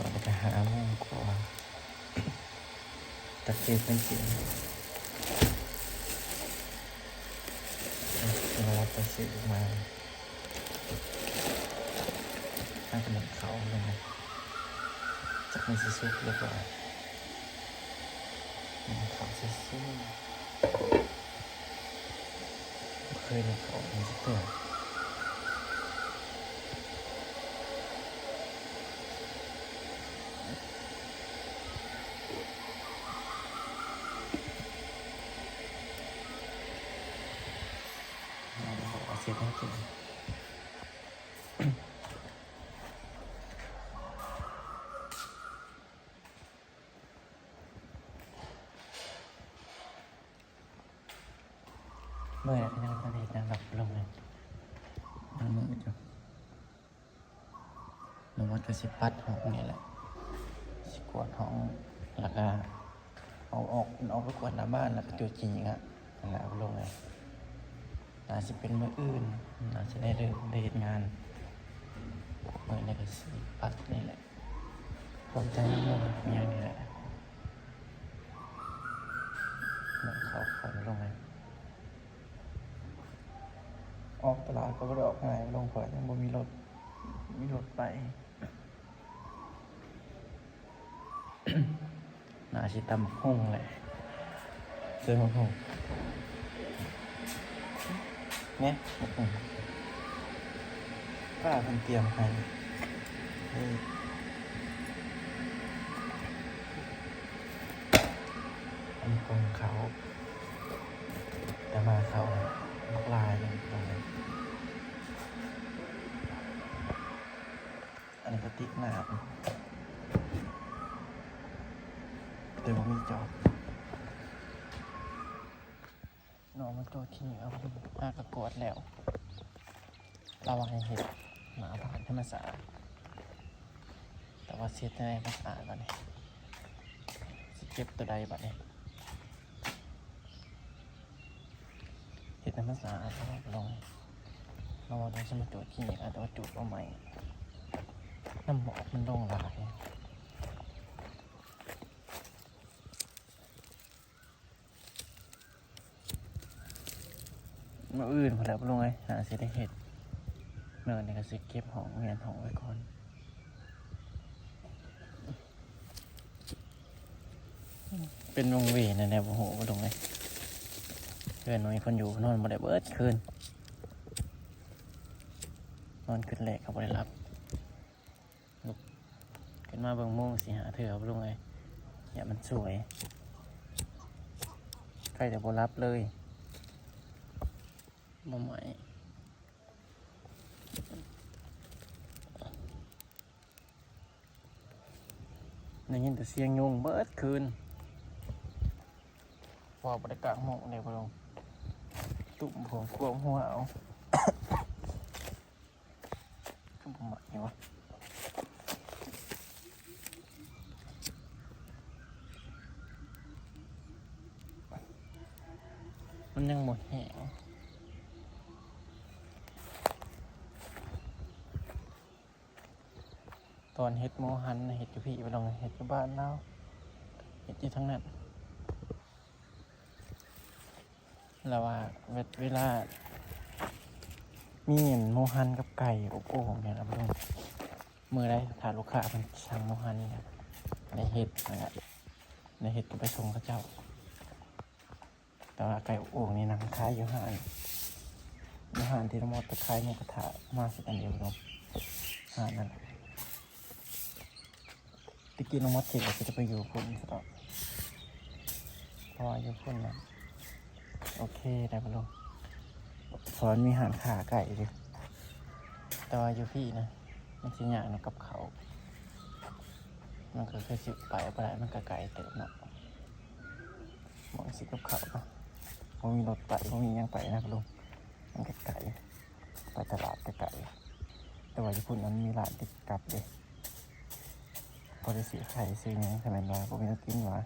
ຈະຫ້າໂມງກວ່າ ຈັກເຮັດຫຍັງກິນ. ເອົາໄປຊື້ມາ ຫາກະໜຶ້ງເຂົ້າລົງ ຈັກມັນຊິສຸກຫຼືບໍ່. ໜຶ້ງເຂົ້າຊື່ໆ ບໍ່ເຄີຍໜຶ້ງເຂົ້າກິນຈັກເທື່ອ. ເອົາເສດໃຫ້ກິນ. ເມື່ອຍແລ້ວກໍຍັງບໍ່ທັນໄດ້ເຮັດຫຍັງດອກ ລົງເລີຍ ຍັງມືດຢູ່. ນ້ອງມອດກໍຊິປັດຫ້ອງນີ້ແຫຼະ ຊິກວາດຫ້ອງ ແລ້ວກໍເອົາອອກ ເອົາໄປກວາດໜ້າບ້ານ ແລ້ວກໍຈູດຂີ້ຫຍ້າ ຫັ້ນແຫຼະ ລົງເລີຍ. ໜ້າຊິເປັນມື້ອື່ນ ໜ້າຊິໄດ້ເລີ່ມໄດ້ເຮັດງານ. ມື້ນີ້ກໍຊິປັດນີ້ແຫຼະ ຂອບໃຈນຳໝູ່ມີຫຍັງນີ້ແຫຼະ ໜຶ້ງເຂົ້າ ເຂົ້າລົງໃຫ້. ອອກຕະຫຼາດກໍບໍ່ໄດ້ອອກງ່າຍ ລົງ ເພາະຍັງບໍ່ມີລົດ ມີລົດໄປ. ໜ້າຊິຕຳບັກຫຸ່ງແຫຼະ ເຊິ່ງບັກຫຸ່ງ ແນ່ ບັກຫຸ່ງ ປ້າເພິ່ນຕຽມໃຫ້. ນີ້ ອັນນີ້ກໍເຂົ້າ ແຕ່ມາເຂົ້າບັກຫຼາຍເລີຍ. ອັນນີ້ກະຕິກນ້ຳ ແຕ່ບໍ່ມີຈອກ. ນ້ອງມາກວດຂີ້ຫຍ້າ ຫາກະກວດແລ້ວ ລາວວ່າໃຫ້ເຮັດໜ້າບ້ານໃຫ້ມັນສະອາດ ແຕ່ວ່າຊິເຮັດຈັ່ງໃດໃຫ້ມັນສະອາດບາດນີ້ ຊິເກັບໂຕໃດບາດນີ້. ເຮັດໃຫ້ມັນສະອາດ ລອງ ລອງ ລອງ ລອງຊິມາຈູດຂີ້ ອາດຈະມາຈູດເອົາໃໝ່ ນ້ຳໝອກມັນລົງຫຼາຍ. ມື້ອື່ນພຸ້ນແຫຼະ ບໍ່ລົງເອີຍ ຫາຊິໄດ້ເຮັດ. ມື້ນີ້ກະຊິເກັບຫ້ອງ ວຽນຫ້ອງໄວ້ກ່ອນ. ເປັນວັງເວງແນວໃດບໍ່ຮູ້ ບໍ່ລົງເອີຍ ເຮືອນບໍ່ມີຄົນຢູ່ ນອນບໍ່ໄດ້ເບິດຄືນ ນອນຄືນແລກກະບໍ່ໄດ້ຫຼັບ ລຸກຂຶ້ນມາເບິ່ງໂມງສີ່ຫ້າເທື່ອ ບໍ່ລົງເອີຍ ຢ້ານມັນສວຍ ໃກ້ຈະບໍ່ຫຼັບເລີຍ ບໍ່ໄໝ້. ໄດ້ຍິນແຕ່ສຽງຍຸງເບິດຄືນ ເວົ້າບໍ່ໄດ້ກາງໂມງເດ້ ບໍ່ລົງ ຕຸ້ມຜົມຄວມຫົວເອົາ ຄືບໍ່ໄໝ້ວະ ມັນຍັງບໍ່ແຫ້ງ. ຕອນເຮັດໂມຫັນນະ ເຮັດຢູ່ພີ້ ບໍ່ຕ້ອງເຮັດຢູ່ບ້ານລາວ ເຮັດຢູ່ທາງນັ້ນ ລາວວ່າເວລາມີອັນໂມຫັນກັບໄກ່ອົບໂອ່ງນີ້ລະ ບໍ່ຕ້ອງ ມື້ໃດຖ້າລູກຄ້າເພິ່ນສັ່ງໂມຫັນນີ້ນະ ໄດ້ເຮັດຫັ້ນແຫຼະ ໄດ້ເຮັດກໍໄປສົ່ງເຂົາເຈົ້າ. ແຕ່ວ່າໄກ່ອົບໂອ່ງນີ້ນັ່ງຂາຍຢູ່ຮ້ານ ຢູ່ຮ້ານທີ່ນ້ອງມອດໄປຂາຍໝູກະທະມາຄືກັນເດ ຢູ່ຮ້ານນັ້ນ. ແຕ່ກີ້ນ້ອງມອດຄິດວ່າຊິໄດ້ໄປຢູ່ພຸ້ນຊະດອກ ເພາະວ່າຢູ່ພຸ້ນນະໂອເຄໄດ໋ ບໍ່ລົງ ເພາະມັນມີຮ້ານຄ້າໃກ້ເດ ແຕ່ວ່າຢູ່ພີ້ນະ ມັນຊິຍາກນຳກັບເຂົ້າ ມັນກະຄືຊິໄປບໍ່ໄດ້ ມັນກະໄກເຕີບເນາະ. ໝ່ອງຊື້ກັບເຂົ້າເນາະ ບໍ່ມີລົດໄປ ບໍ່ມີຫຍັງໄປນະລຸງ ມັນກະໄກ ໄປຕະຫຼາດກະໄກ ແຕ່ວ່າຢູ່ພຸ້ນມັນມີຮ້ານຕິດກັບເດ້ ພໍໄດ້ຊື້ໄຂ່ຊື້ຫຍັງ ຄັນແມ່ນວ່າບໍ່ມີແນວກິນຫວາ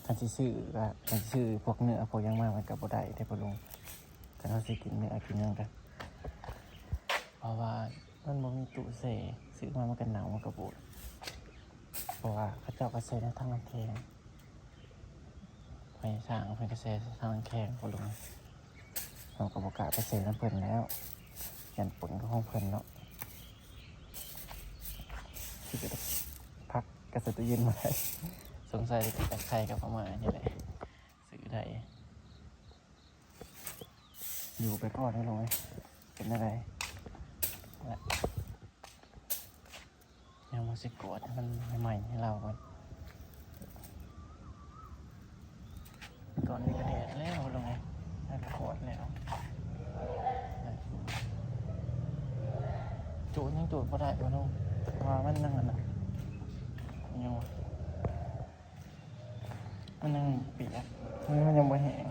ຄັນຊິຊື້ກະ ຄັນຊິຊື້ພວກເນື້ອພວກຫຍັງມາ ມັນກະບໍ່ໄດ້ເດ້ພໍ່ລຸງ ຄັນເຮົາຊິກິນເນື້ອກິນຫຍັງກະ ເພາະວ່າມັນບໍ່ມີຕູ້ແຊ່ ຊື້ມາມັນກໍເນົ່າ ມັນກໍບູດ ເພາະວ່າເຂົາເຈົ້າກໍໃສ່ໃນຖັງນ້ຳແຂງ ໃຫ້ຊ່າງເພິ່ນກໍໃສ່ຖັງນ້ຳແຂງພຸ້ນ ເຮົາກໍບໍ່ກ້າໄປໃສ່ນຳເພິ່ນແລ້ວ ຢ້ານປົນກັບຂອງເພິ່ນເນາະ ຊິໄປພັກກໍໃສ່ຕູ້ເຢັນບໍ່ໄດ້ ສົງໄສໄດ້ກິນແຕ່ໄຂ່ກັບມາມ່ານີ້ແຫຼະ ຊື້ໄດ້ ຢູ່ໄປກ່ອນເດີ ເປັນແນວໃດ ແລ້ວ ຍັງບໍ່ຊິກວດໃຫ້ມັນໃໝ່ໆໃຫ້ລາວກ່ອນ ຕອນນີ້ກໍແດດແລ້ວ ລົງໄປ ແລ້ວກໍກວດແລ້ວ ຈູດຍັງຈູດບໍ່ໄດ້ບໍ່ນ້ອງ ວ່າມັນຍັງອັນນັ້ນ ຍັງວ່າ ມັນຍັງປຽກ ມັນຍັງບໍ່ແຫ້ງ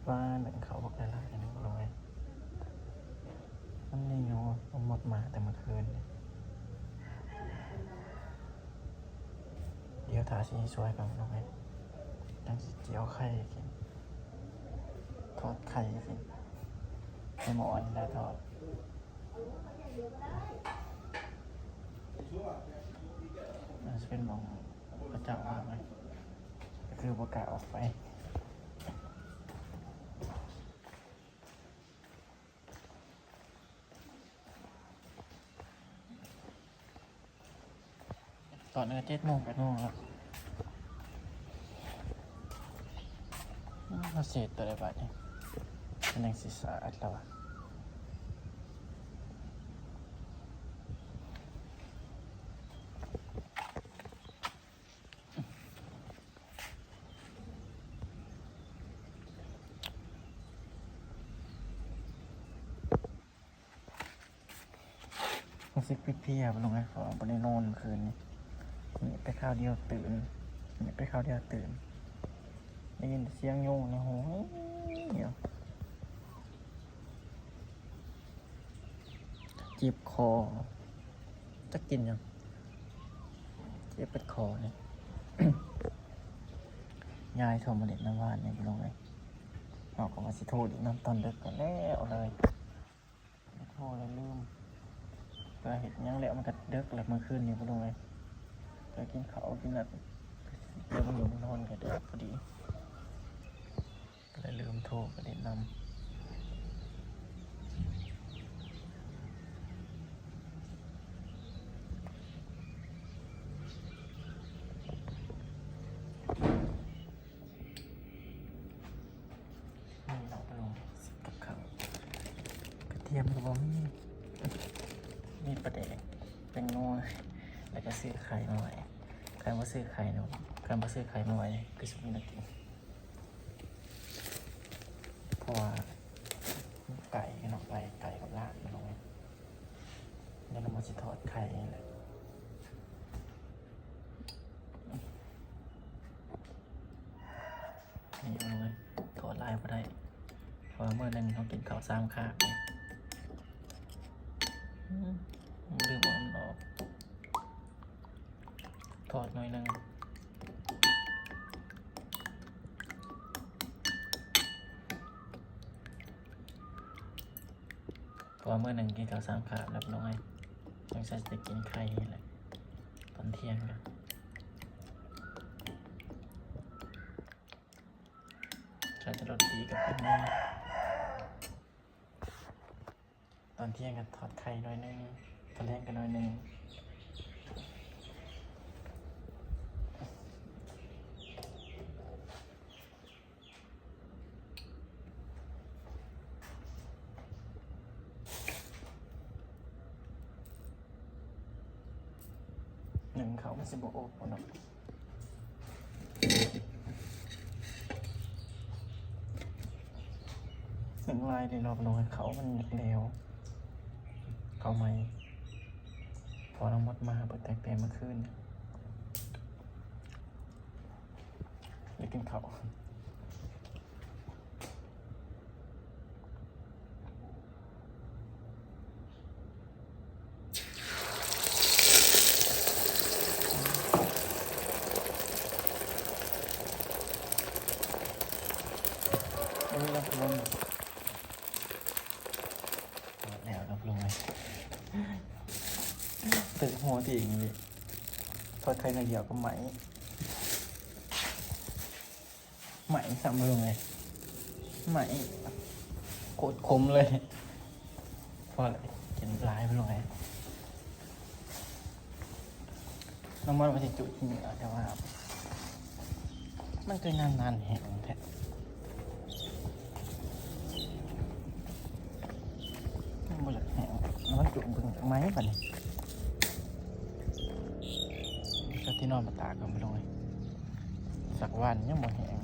ປາໜຶ້ງເຂົ້າບັກຫຼາຍໆ ໜຶ້ງລົງໄປ ມັນຍັງຢູ່ ມັນໝົດມາແຕ່ມື້ຄືນ ດຽວຖ້າຊິຊ່ວຍກັນລົງໄປ ຈັ່ງຊິຈຽວໄຂ່ກິນ ທອດໄຂ່ກິນ ໃນໝໍ້ນີ້ແຫຼະທອດ ມັນຊິເປັນໝ່ອງເຂົາເຈົ້າວາງໄວ້ ກໍຄືບໍ່ກ້າອອກໄປ ຕອນນີ້ເຈັດໂມງ ແປດໂມງແລ້ວ ອືມ ເຮົາເສດຕົວໃດບາດນີ້ ມັນຈັ່ງຊິສະອາດລະວະ. ຮູ້ສຶກເພຍໆ ພີ່ນ້ອງເອີຍ ເພາະວ່າບໍ່ໄດ້ນອນມື້ຄືນນີ້ ມີແຕ່ຄາວດຽວຕື່ນ ມີແຕ່ຄາວດຽວຕື່ນ ໄດ້ຍິນແຕ່ສຽງຍຸງໃນຫູ ເຈັບຄໍ ຈັກກິນຫຍັງ ເຈັບເປັດຄໍນີ້ ຍາຍໂທມາຫຼິ້ນນຳວານນີ້ ພີ່ນ້ອງເອີຍ ເຮົາກໍວ່າຊິໂທຫຼິ້ນນຳຕອນເດິກກໍແລ້ວເລີຍ. ໂທແລ້ວລືມ ກໍເຮັດຫຍັງແລ້ວ ມັນກໍເດິກແລ້ວ ມື້ຄືນນີ້ ພີ່ນ້ອງເອີຍ ກໍກິນເຂົ້າກິນນັ້ນ ເລີ່ມນອນກໍເດິກພໍດີ ກໍເລີຍລືມໂທໄປຫຼິ້ນນຳ. ນີ້ເນາະ ພີ່ນ້ອງ ກັບເຂົ້າ ກະທຽມກໍບໍ່ມີ ມີປາແດກ ແປ້ງນົວ ແລ້ວກໍຊື້ໄຂ່ມາໄວ້ ຄັນບໍ່ຊື້ໄຂ່ເນາະ ຄັນບໍ່ຊື້ໄຂ່ມາໄວ້ ຄືຊິບໍ່ໄດ້ກິນ ເພາະວ່າໄກ່ເນາະ ໄກ່ ໄກ່ກັບລາບ ພີ່ນ້ອງ ແລ້ວກໍມາຊິທອດໄຂ່ນີ້ແຫຼະ. ນີ້ ໂອ້ຍ ທອດຫຼາຍບໍ່ໄດ້ ເພາະວ່າມື້ໜຶ່ງເຮົາກິນເຂົ້າສາມຄາບ ອືມ ລືມເອົາມັນອອກ ທອດໜ້ອຍໜຶ່ງ ເພາະວ່າມື້ໜຶ່ງກິນເຂົ້າສາມຄາບແລ້ວ ພີ່ນ້ອງເອີຍ ຈັ່ງຊັ້ນຊິໄດ້ກິນໄຂ່ນີ້ແຫຼະ ຕອນທ່ຽງກະ ໃສ່ແຕ່ໂຣຕີກັບແປ້ງນົວ ຕອນທ່ຽງກໍທອດໄຂ່ໜ້ອຍໜຶ່ງ ຕອນແລງກໍໜ້ອຍໜຶ່ງ. ໜຶ້ງເຂົ້າມັນຊິບໍ່ອົບເນາະ ໜຶ້ງຫຼາຍເດເນາະ ເຂົ້າມັນຢາກແຫຼວ ເຂົ້າໃໝ່ ເພາະວ່າທັງໝົດມາເບິດຕັ້ງແຕ່ມື້ຄືນ. ໄດ້ກິນເຂົ້າ. ອືມ ເຕີບຫົວຕົວເອງອີ່ຫຼີ. ທອດໄຂ່ໜ້ອຍດຽວກໍໄໝ້ ໄໝ້ຊ້ຳເບິ່ງເລີຍ ໄໝ້ໂຄດຂົມເລີຍ. ພໍແລ້ວ ກິນຫຼາຍເບິ່ງເລີຍ. ນ້ຳມັນວ່າຊິຈຸກິນຢູ່ແລ້ວ ແຕ່ວ່າມັນຄືນານໆແຮງແທ້ ມັນບໍ່ຢາກແຫ້ງ. ນ້ຳມັນຈຸເບິ່ງຈັກໄໝ້ບັດນີ້ ເອົາທີ່ນອນມາຕາກກ່ອນພີ່ນ້ອງເອີຍ. ສັກວານຍັງບໍ່ແຫ້ງ